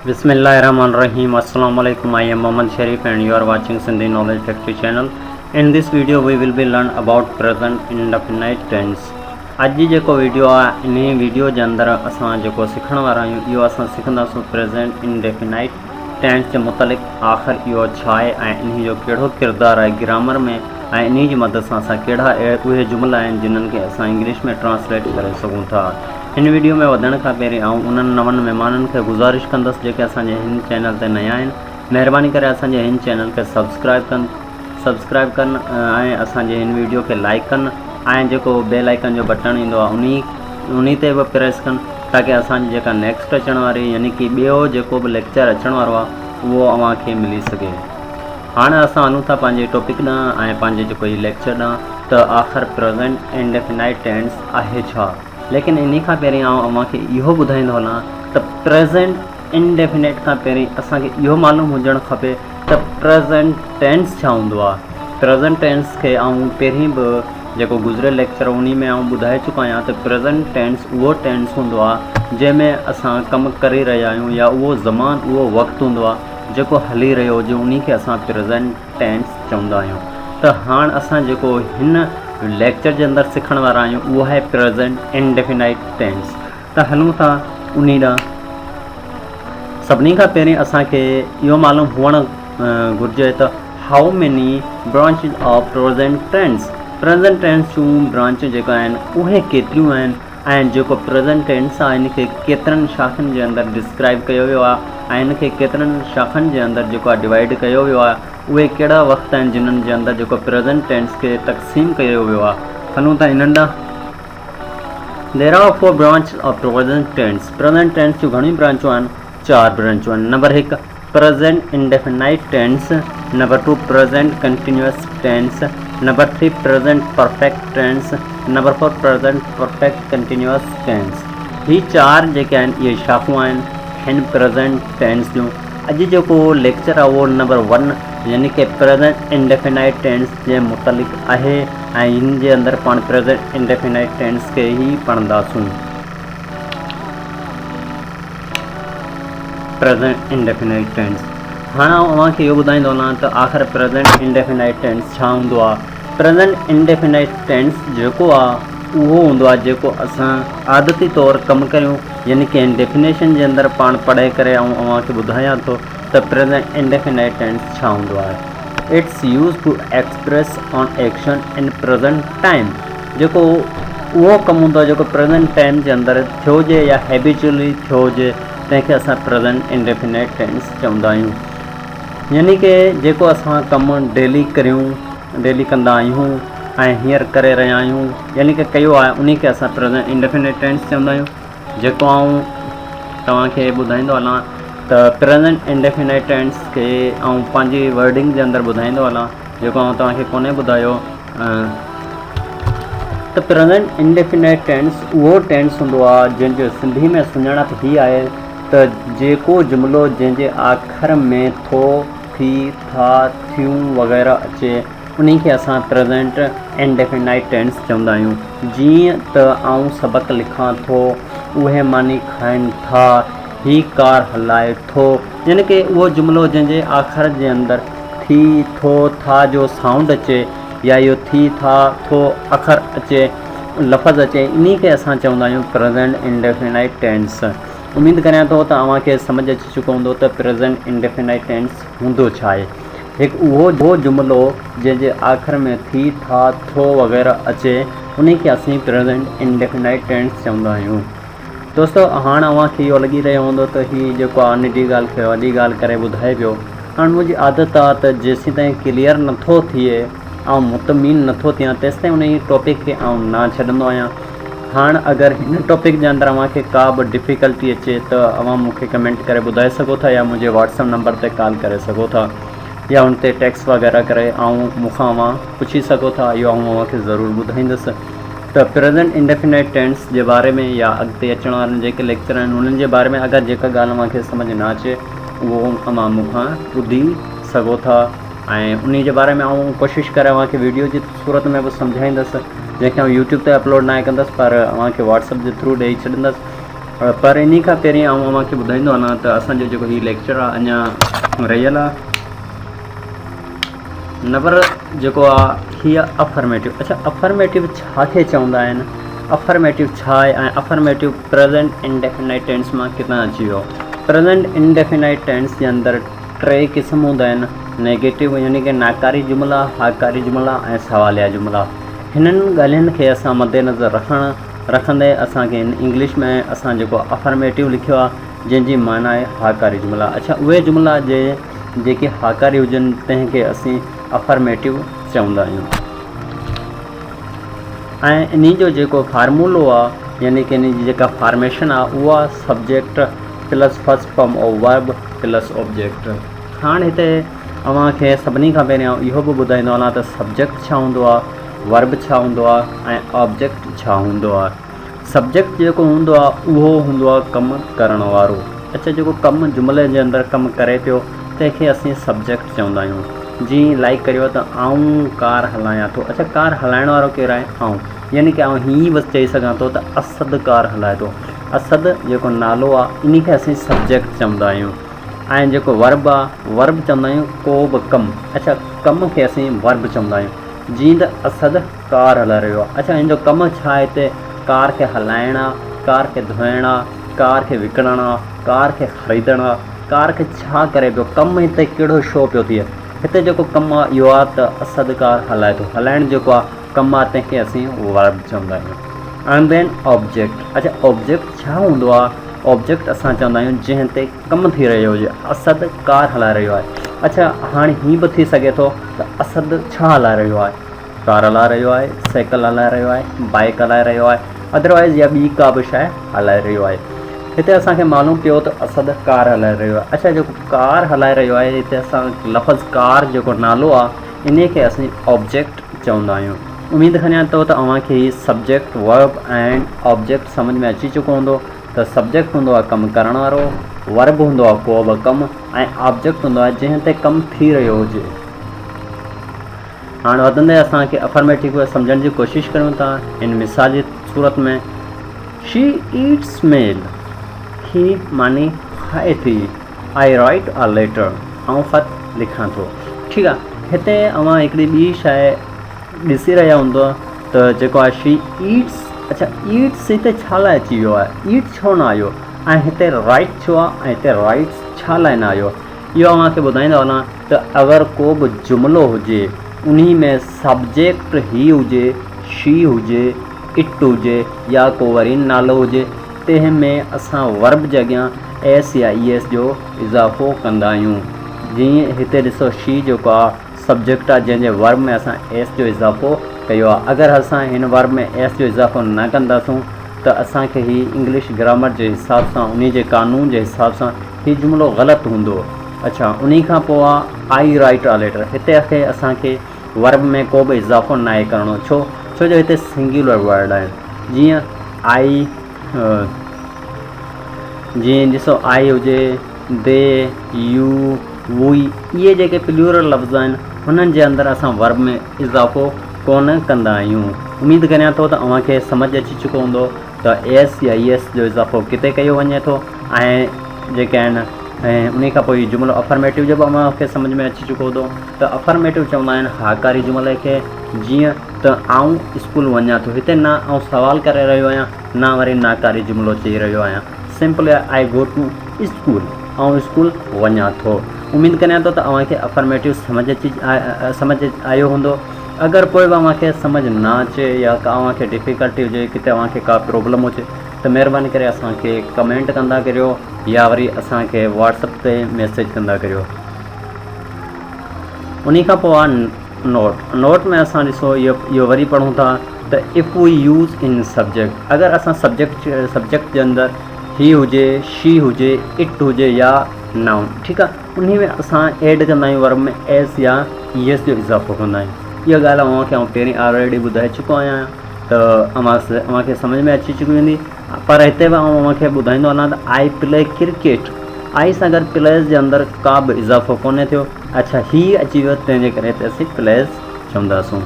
بسم الله الرحمن الرحيم السلام عليڪم I am Muhammad Sharif and you are watching Sindhi Knowledge Factory channel in this video we will be learn about present indefinite tense اڄ جي جيڪو ويڊيو آ انهي ويڊيو جي اندر اسان جيڪو سکڻ وارا آهيون اهو اسان سکنداسون پريزنٽ انڊيفينائيٽ ٽينس جي متعلق آخر اهو ڇا آهي ۽ انهي جو ڪهڙو ڪردار آهي گرامر ۾ ۽ انهي جي مدد سان اسان ڪهڙا اهي جملا آهن جنھن کي اسان انگلش ۾ ٽرانسليٽ ڪري سگهون ٿا. هن ويڊيو ۾ وڌڻ کان پهرين آئون انهن نون مهمانن کي گذارش ڪندس جيڪي اسان جي هن چينل تي نيا آهن مهرباني ڪري اسان جي هن چينل کي سبسڪرائب ڪن سبسڪرائب ڪن ۽ اسان جي هن ويڊيو کي لائڪ ڪن ۽ جيڪو بيل آئيڪن جو بٽڻ ايندو آهي انهي انهي تي به پريس ڪن تاڪه اسان جي جيڪا نيڪسٽ اچڻ واري يعني ڪي ٻيو جيڪو به ليڪچر اچڻ وارو آهي اهو اوهان کي ملي سگهي. هاڻ اسان هلون ٿا پنهنجي ٽاپڪ ڏانهن ۽ پنهنجي جيڪو هي ليڪچر ڏانهن ته آخر پريزنٽ انڊيفينائيٽ ٽينس آهي ڇا؟ ليڪن انهي کان پهرين آئون اوهان کي اهو ٻڌائيندو هلان ته پريزنٽ انڊيفينائيٽ کان پهرين اسان کي اهو معلوم هجڻ کپي ته پريزنٽ ٽينس ڇا هوندو آهي؟ پريزنٽ ٽينس کي آئون پهرين به جيڪو گذريل ليڪچر انهي ۾ آئون ٻڌائي چڪو آهيان ته پريزنٽ ٽينس اهو ٽينس هوندو آهي جنهن ۾ اسان ڪم ڪري رهيا آهيون يا اهو زمان اهو وقت هوندو آهي جيڪو هلي رهيو هجي انهي کي اسان پريزنٽ ٽينس چوندا آهيون ته هاڻ اسان جيڪو هن ليڪچر جي اندر سکڻ وارا آهيون اهو آهي پريزنٽ انڊيفينائيٽ ٽينس ته هلون ٿا انهي ڏانهن سڀني کان پهرين اسان کي اهو معلوم هئڻ گهرجي ته how many branches of present tense present tense جون برانچون جيڪا آهن اهي ڪيتريون آهن ۽ جيڪو پريزنٽ ٽينس آهي ان کي ڪيترن شاخن جي اندر ڊسڪرائيب ڪيو ويو آهي ۽ ان کي ڪيترن شاخن جي اندر جيڪو آهي ڊوائيڊ ڪيو ويو آهي اهي ڪهڙا وقت آهن جنھن جي اندر جيڪو پريزنٽ ٽينس کي تقسيم ڪيو ويو آهي هلون ٿا انهن ڏانهن There are four branches of present tense. Present tense جون گهڻيون برانچون آهن چار برانچون آهن number 1 present indefinite tense, number 2 present continuous tense, number 3 present perfect tense, number 4 present perfect continuous tense. هي چار جيڪي آهن اهي شاخون آهن هن پريزنٽ ٽينس جون. اڄ جيڪو ليڪچر آهي اهو نمبر ون يعني ڪي پريزنٽ انڊيفينائيٽ ٽينس جي متعلق آهي ۽ هن جي اندر پاڻ پريزنٽ انڊيفينائيٽ ٽينس کي ئي پڙهنداسون. پريزنٽ انڊيفينائيٽ ٽينس هاڻ آئون اوهان کي اهو ٻڌائيندو هلان ته آخر پريزنٽ انڊيفينائيٽ ٽينس ڇا هوندو آهي پريزنٽ انڊيفينائيٽ ٽينس جيڪو آهي اهو هوندو آهي جيڪو اسان عادتي طور ڪم ڪريون يعني ڪنهن ڊيفينيشن جي اندر پاڻ پڙهي ڪري آئون اوهان کي ٻڌايان ٿو ته پريزنٽ انڊيفينائيٽ ٽينس ڇا هوندو آهي it's use to express an action in present time جيڪو اهو ڪم هوندو آهي جيڪو پريزنٽ ٽائيم جي اندر ٿيو هجي يا هيبيچولي ٿيو هجي تنهن کي اسان پريزنٽ انڊيفينائيٽ ٽينس چوندا آهيون يعني ڪي جيڪو اسان ڪم ڊيلي ڪريون ڊيلي ڪندا آهيون ۽ هينئر ڪري رهيا آهيون يعني ڪي ڪيو آهي انهي کي اسان پريزنٽ انڊيفينائيٽ ٽينس چوندا آهيون جيڪو آئون توهان کي ٻڌائيندو هلان ته پريزنٽ انڊيفينائيٽ ٽينس کي آئون پنهنجي ورڊنگ جي اندر ٻڌائيندو هلان جيڪو آئون توهان کي ڪونهي ٻڌايو ته پريزنٽ انڊيفينائيٽ ٽينس اهو ٽينس هوندو آهي جنهن جو سنڌي ۾ سڃاڻپ هي آهي ته جيڪو جملو جنهن جي آخر ۾ ٿو، ٿي، ٿا، ٿيون وغيره اچي انهي کي اسان پريزنٽ انڊيفينائيٽ ٽينس چوندا آهيون جيئن ته آئون سبق لکان ٿو، اهي ماني کائن ٿا، هي ڪار هلائي ٿو. يعني ڪي اهو جملو جنهن جي آخر جي اندر ٿي، ٿو، ٿا جو سائونڊ اچي يا اهو ٿي، ٿا، ٿو اکر اچي، لفظ اچي، انهي کي اسان چوندا آهيون پريزنٽ انڊيفينائيٽ ٽينس. اميد ڪريان ٿو ته اوهان کي سمجهه اچي چڪو هوندو ته پريزنٽ انڊيفينائيٽ ٽينس هوندو ڇا آهي. هڪ اهو جملو جنهن جي آخر ۾ ٿي، ٿا، ٿو وغيره اچي، انهي کي اسين پريزنٽ انڊيفينائيٽ ٽينس چوندا آهيون. دوستو هاڻ اوهان کي اهو لڳي رهيو هوندو ته هي جيڪو آ ننڍي ڳالهه کي وڏي ڳالهه ڪري ٻڌائي پيو. هاڻ منهنجي عادت آ ته جيسيتائين ڪليئر نٿو ٿئي آئون مطمئن نٿو ٿيان تيستائين انهي ٽاپڪ کي آئون نه ڇڏندو آهيان. هاڻ اگر هن ٽاپڪ جي اندر اوهان کي ڪا به ڊفيڪلٽي اچي ته اوهان مون کي ڪمينٽ ڪري ٻڌائي سگهو ٿا يا منهنجي واٽس اپ نمبر تي ڪال ڪري سگهو ٿا يا ان تي ٽيڪس وغيره ڪري آئون مون کان اوهان پڇي سگهو ٿا اهو آئون اوهان کي ضرور ٻڌائيندس. ته پريزنٽ انڊيفينائيٽ ٽينس جي باري ۾ يا اڳتي اچڻ وارن جيڪي ليڪچر آهن انهن جي باري ۾ اگر جيڪا ڳالهه اوهان کي سمجهه نه اچي اهو اوهان مون کان ٻڌي سگهو ٿا ۽ انهي جي باري ۾ آئون ڪوشش ڪري اوهان کي ويڊيو جي صورت ۾ به سمجهائيندس جنهن کي آئون يوٽيوب تي اپلوڊ ناهي ڪندس پر اوهان کي واٽس اپ جي ٿرو ڏئي ڇڏندس. پر انهي کان پهرين آئون اوهان کي ٻڌائيندو هلان ته اسان جو جيڪو هي ليڪچر آ اڃا رهيل آ نمبر جيڪو آ هي آ افرميٽو اڇا افرميٽو ڇا کي چوندا آهن افرميٽو ڇا آهي ۽ افرميٽو پريزنٽ انڊيفينائٽ ٽينس مان ڪٿان اچي ويو پريزنٽ انڊيفينائٽ ٽينس جي اندر ٽي قسم هوندا آهن نيگيٽو يعني ڪي ناڪاري جملا هاڪاري جملا ۽ سواليا جملا هنن ڳالهين کي اسان مد نظر رکڻ رکندي اسان کي هن انگلش ۾ اسان جيڪو افرميٽو لکيو آهي جنهن جي معنيٰ آهي هاڪاري جملا اڇا اهي جملا جي جيڪي هاڪاري هجن تنهن کي اسين افرميٽو چوندا آهيون ۽ انهي جو جيڪو فارمولو آهي يعني ڪي انهي جي جيڪا فارميشن آهي اها subject plus first form of verb plus object هاڻ هتي اوهان کي سڀني کان پهريان اهو به ٻڌائيندو هلان ته سبجيڪٽ ڇا هوندو آهي ورب ڇا هوندو آهي ۽ آبجيڪٽ ڇا هوندو آهي سبجيڪٽ جيڪو هوندو آهي اهو هوندو آهي ڪم ڪرڻ وارو اڇا جيڪو ڪم جملي جي اندر ڪم ڪري پيو تنهن کي اسين سبجيڪٽ چوندا آهيون جيئن لائڪ ڪريو ته آئون ڪار هلايان ٿو اڇا ڪار هلائڻ وارو ڪير آهي آئون يعني ڪي آئون هيئن بس چئي سگهان ٿو ته اسد ڪار هلائي ٿو اسد جيڪو نالو آهي انهي کي اسين سبجيڪٽ چوندا آهيون ۽ جيڪو ورب آ ورب چوندا آهيون ڪو به ڪم اڇا ڪم کي اسين ورب چوندا آهيون جيئن ته اسد ڪار هلائي رهيو آ اڇا هن جو ڪم ڇا آهي هتي ڪار کي هلائڻ آ ڪار کي ڌوئڻ آ ڪار کي وڪڻڻ آ ڪار کي خريدڻ آ ڪار کي ڇا ڪري پيو ڪم هتي ڪهڙو شو پيو ٿئي هتي جيڪو ڪم آ اهو آ ته اسد ڪار هلائي ٿو هلائڻ جيڪو آ ڪم آ تنهن کي اسين ورب چوندا آهيون اينڊ then object اڇا آبجيڪٽ ڇا هوندو آ آبجيڪٽ اسان چوندا آهيون جنهن تي ڪم ٿي رهيو هجي اسد ڪار هلائي رهيو آهي اڇا هاڻي هي به ٿي سگهي ٿو ته اسد ڇا هلائي رهيو آهي ڪار هلائي رهيو آهي سائيڪل هلائي رهيو آهي بائيڪ هلائي رهيو آهي ادروائز يا ٻي ڪا به شيء هلائي رهيو آهي هتي اسان کي معلوم پيو ته اسد ڪار هلائي رهيو آهي اڇا جيڪو ڪار هلائي رهيو آهي هتي اسان لفظ ڪار جيڪو نالو آهي انهي کي اسين آبجيڪٽ چوندا آهيون. اميد کڻيان ٿو ته اوهان کي هي سبجيڪٽ، ورب ۽ آبجيڪٽ سمجهه ۾ اچي چڪو هوندو ته سبجيڪٽ هوندو آهي ڪم ڪرڻ وارو، ورب هوندو آهي ڪو به ڪم ۽ آبجيڪٽ هوندو آهي جنهن تي ڪم ٿي رهيو هجي. هاڻ وڌندي اسان کي افرميٽو کي سمجهڻ جي ڪوشش ڪريون ٿا هن مثال جي صورت ۾ She eats meal هي ماني کائي ٿي. I write a letter آئون خط لکان ٿو. ٺيڪ آ هتي اوهان هڪڙي ٻي شيء ڏسي رهيا هوندو ته جيڪو آهي شي ايٽس اڇا ايٽس هتي ڇا لاء اچي ويو آهي ايٽ ڇو نه آيو ۽ هتي رائٽ ڇو آهي ۽ هتي رائٽس ڇا لاء نه آيو اهو اوهان کي ٻڌائيندو هلان ته اگر ڪو به جملو هجي انهي ۾ سبجيڪٽ هي هجي شي هجي it هجي يا ڪو وري نالو هجي تنهن ۾ اسان ورب جي اڳيان ايس يا اي ايس جو اضافو ڪندا آهيون. جيئن هتي ڏسو شي جيڪو آ سبجيڪٽ آ جنهن جي ورب ۾ اسان ايس جو اضافو ڪيو آ. اگر اسان هن ورب ۾ ايس جو اضافو نه ڪنداسون ته اسان کي هي انگلش گرامر جي حساب سان انهي جي قانون جي حساب سان هي جملو غلط هوندو. اڇا انهي کان پوء آ آئي رائيٽ آ ليٽر هتي کي اسان کي ورب ۾ ڪو به اضافو ناهي ڪرڻو ڇو ڇو جو هتي سنگيولر ورڊ آهن جيئن آئي جيئن ڏسو آئي هجي the U وي اهي جيڪي پليورل لفظ آهن هنن جي اندر اسان ورب ۾ اضافو ڪونه ڪندا آهيون اميد ڪريان ٿو ته اوهان کي سمجھ اچي چڪو هوندو ته ايس يا اي ايس جو اضافو ڪٿي ڪيو وڃي ٿو ۽ جيڪي آهن ۽ انهي کان پوء جملو افرميٽو جو به اوهان کي سمجھ ۾ اچي چڪو هوندو ته افرميٽو چوندا آهن هاڪاري جملي کي جيئن ته آئون اسڪول وڃان ٿو هتي نه آئون سوال ڪري رهيو آهيان نه وري ناڪاري جملو چئي رهيو آهيان simply I go to school آئون اسڪول وڃان ٿو اميد ڪريان ٿو ته اوهان کي افرميٽو سمجھ اچي سمجھ آيو هوندو اگر پوء به اوهان کي سمجھ نه اچي يا ڪا اوهان کي ڊفيڪلٽي هجي ڪٿي اوهان کي ڪا پرابلم هجي ته مهرباني ڪري اسان کي ڪمينٽ ڪندا ڪريو يا وري اسان کي واٽس اپ تي ميسيج ڪندا ڪريو. انهي کان پوء آ نوٽ نوٽ ۾ اسان ڏسو اهو اهو وري پڙهون ٿا ته if we use in subject اگر اسان سبجيڪٽ سبجيڪٽ جي اندر هي هجي شي هجي it هجي يا نائون ٺيڪ آ انهي ۾ اسان ايڊ ڪندا آهيون ورب ۾ ايس يا اي ايس جو اضافو ڪندا آهيون اها ڳالهه اوهان کي آئون پهرين آلريڊي ٻڌائي چڪو آهيان ته اوهان اوهان کي سمجھ ۾ اچي چڪي هوندي پر هتي به آئون اوهان کي ٻڌائيندو هلان ته آء پلي ڪرڪيٽ آء سان گڏ پليز جي اندر ڪا به اضافو ڪونهي ٿيو اڇا هي اچي ويو تنهن جي ڪري هتي اسين پليز چونداسون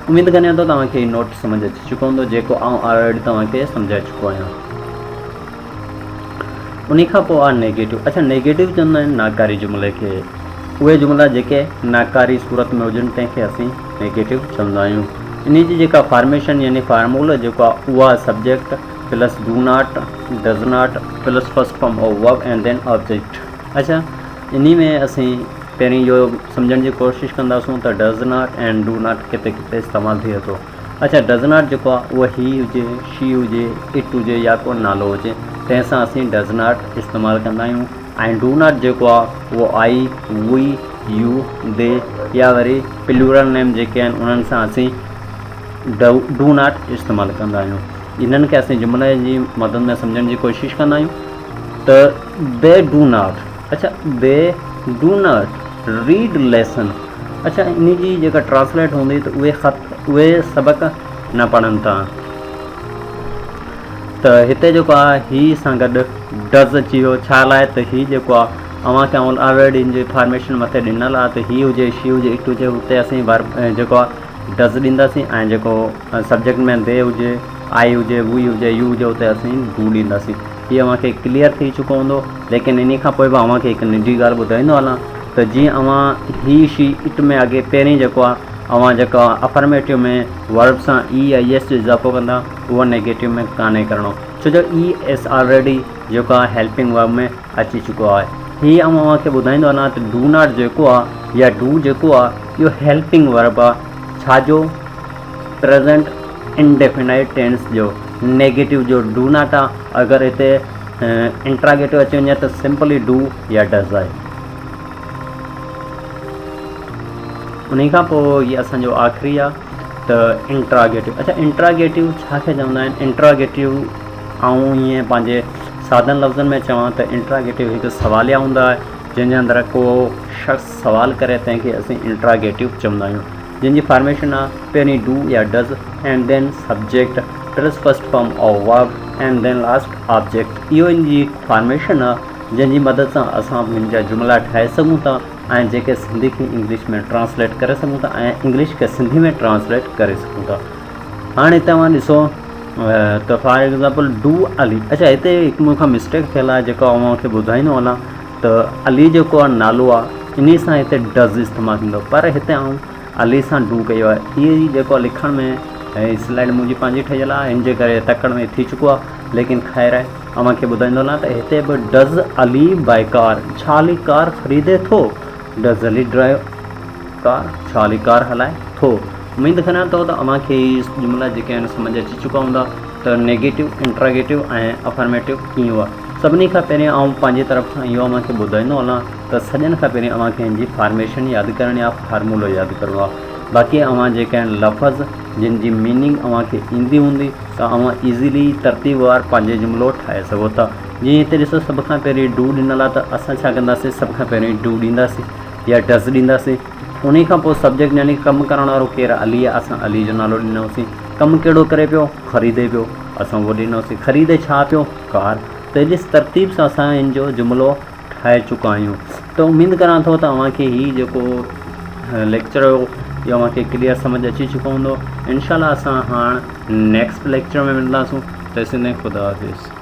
اميد ڪريان ٿو توهان کي هي نوٽ سمجھ اچي چڪو هوندو جيڪو آئون آلريڊي توهان کي سمجھائي چڪو آهيان. انهي کان پوء آ نيگيٽو. اڇا نيگيٽو چوندا آهن ناڪاري جملي کي. اهي جملا جيڪي ناڪاري صورت ۾ هجن تنهن کي اسين نيگيٽو چوندا آهيون. انهي جي جيڪا فارميشن يعني فارمولو جيڪو آ اهو آ subject plus do not, does not, plus first form of verb and then object. اڇا انهي ۾ اسين پهرين اهو سمجهڻ جي ڪوشش ڪنداسون ته ڊز not ۽ do not ڪٿي ڪٿي استعمال ٿئي ٿو. اڇا ڊز not جيڪو آهي اهو هي هجي، شي هجي، it هجي يا ڪو نالو هجي تنهن سان اسين ڊز not استعمال ڪندا آهيون ۽ do not جيڪو آهي اهو آئي، وي، يو، the يا وري پلورل نيم جيڪي آهن انهن سان اسين do not استعمال ڪندا آهيون. انهن کي اسين جملي جي مدد ۾ سمجهڻ جي ڪوشش ڪندا آهيون ته the do not اڇا they do not read lesson اڇا انهي جي جيڪا ٽرانسليٽ هوندي ته اهي خط اهي سبق نه پڙهن ٿا ته هتي جيڪو آهي هي سان گڏ ڊز اچي ويو ڇا لاء ته هي جيڪو آهي اوهان کي آئون آلريڊي ان جي فارميشن مٿي ڏنل آهي ته هي هجي شي هجي it هجي هتي اسين ورب جيڪو آهي ڊز ڏينداسين ۽ جيڪو سبجيڪٽ ۾ the هجي آئي هجي وي هجي يو هجي اتي اسين do ڏينداسين هي اوهان کي ڪليئر ٿي چڪو هوندو ليڪن انهي کان پوء به اوهان کي هڪ ننڍي ڳالهه ٻڌائيندو هلان ته جيئن اوهان هي شي it ۾ اڳي پهرين جيڪو آهي اوهان جيڪا افرميٽو ۾ ورب سان اي يا ايس جو اضافو ڪندا اهو نيگيٽو ۾ ڪانهي ڪرڻو ڇو جو اي ايس آلريڊي جيڪو آهي هيلپنگ ورب ۾ اچي چڪو آهي هي آئون اوهان کي ٻڌائيندو هلان ته do not جيڪو آهي يا do جيڪو آهي اهو هيلپنگ ورب آهي ڇا جو پريزنٽ انڊيفينائيٽ ٽينس جو نيگيٽو جو do not آ اگر هتي انٽراگيٽو اچي وڃي ته سمپلي do يا ڊز آهي. انهي کان پوء هي اسان جو آخري آ ته انٽراگيٽو اڇا انٽراگيٽو ڇا کي چوندا آهن انٽراگيٽو آئون ائين پنهنجي سادن لفظن ۾ چوان ته انٽراگيٽو هڪ سواليا هوندا آهي جنهن جي اندر ڪو شخص سوال ڪري تنهن کي اسين انٽراگيٽو چوندا آهيون جنهن جي فارميشن آ پهرين do يا does and then subject plus first form of verb and then last object اهو ان جي فارميشن آ جنهن جي مدد سان اسان هن جا جملا ٺاهي سگهون ٿا ۽ جيڪي سنڌي کي انگلش ۾ ٽرانسليٽ ڪري سگهون ٿا ۽ انگلش کي سنڌي ۾ ٽرانسليٽ ڪري سگهون ٿا هاڻي توهان ڏسو ته فار ايگزامپل do Ali اچھا هتي هڪ مون کان مسٽيڪ ٿيل آهي جيڪو اوهان کي ٻڌائيندو هلان ته علي جيڪو آهي نالو آهي انهي سان هتي ڊز استعمال ٿيندو پر هتي آئون علي سان do ڪيو آهي اهي جيڪو آهي لکڻ ۾ هي سلائيڊ منهنجي پنهنجي ٺهيل آهي ان جي ڪري تڪڙ ۾ ٿي چڪو آهي ليڪن خير آهي اوهان کي ٻڌائيندو هلان ته هتي به ڊز علي بائي ڪار ڇا علي ڪار خريدي ٿو ڊز علي ڊرائيو ڪار ڇا علي ڪار هلائي ٿو اميد ڪريان ٿو ته اوهان کي هي جملا جيڪي آهن سمجھ اچي چڪا هوندا ته نيگيٽو انٽراگيٽو ۽ افرميٽو ڪيئن هئا سڀني کان پهرين آئون پنهنجي طرف کان اهو اوهان کي ٻڌائيندو هلان ته سڄن کان پهرين اوهان کي هن جي فارميشن ياد ڪرڻي آهي فارمولو ياد ڪرڻو آهي باقي اوهان جيڪي آهن لفظ جن جي ميننگ اوهان کي ايندي هوندي ته اوهان ايزيلي ترتيب وار پنهنجي جملو ٺاهي سگهو ٿا جيئن هتي ڏسو سڀ کان پهرين do ڏنل آهي ته اسان ڇا ڪنداسين سڀ کان پهرين do ڏينداسين يا ڊز ڏينداسين انهي کان پوء سبجيڪٽ يعني ڪم ڪرڻ وارو ڪير آهي علي آهي اسان علي جو نالو ڏنوسين ڪم ڪهڙو ڪري پيو خريدي پيو اسان اهو ڏنوسين خريدي ڇا پيو ڪار ته ڏس ترتيب سان اسان ان جو جملو ٺاهي چڪا آهيون ته اميد ڪران ٿو ته اوهان کي هي جيڪو ليڪچر هيو اهو اوهان کي ڪليئر سمجھ اچي چڪو هوندو انشاء الله اسان هاڻ نيڪسٽ ليڪچر ۾ ملنداسون تيسين تائين خدا حافظ.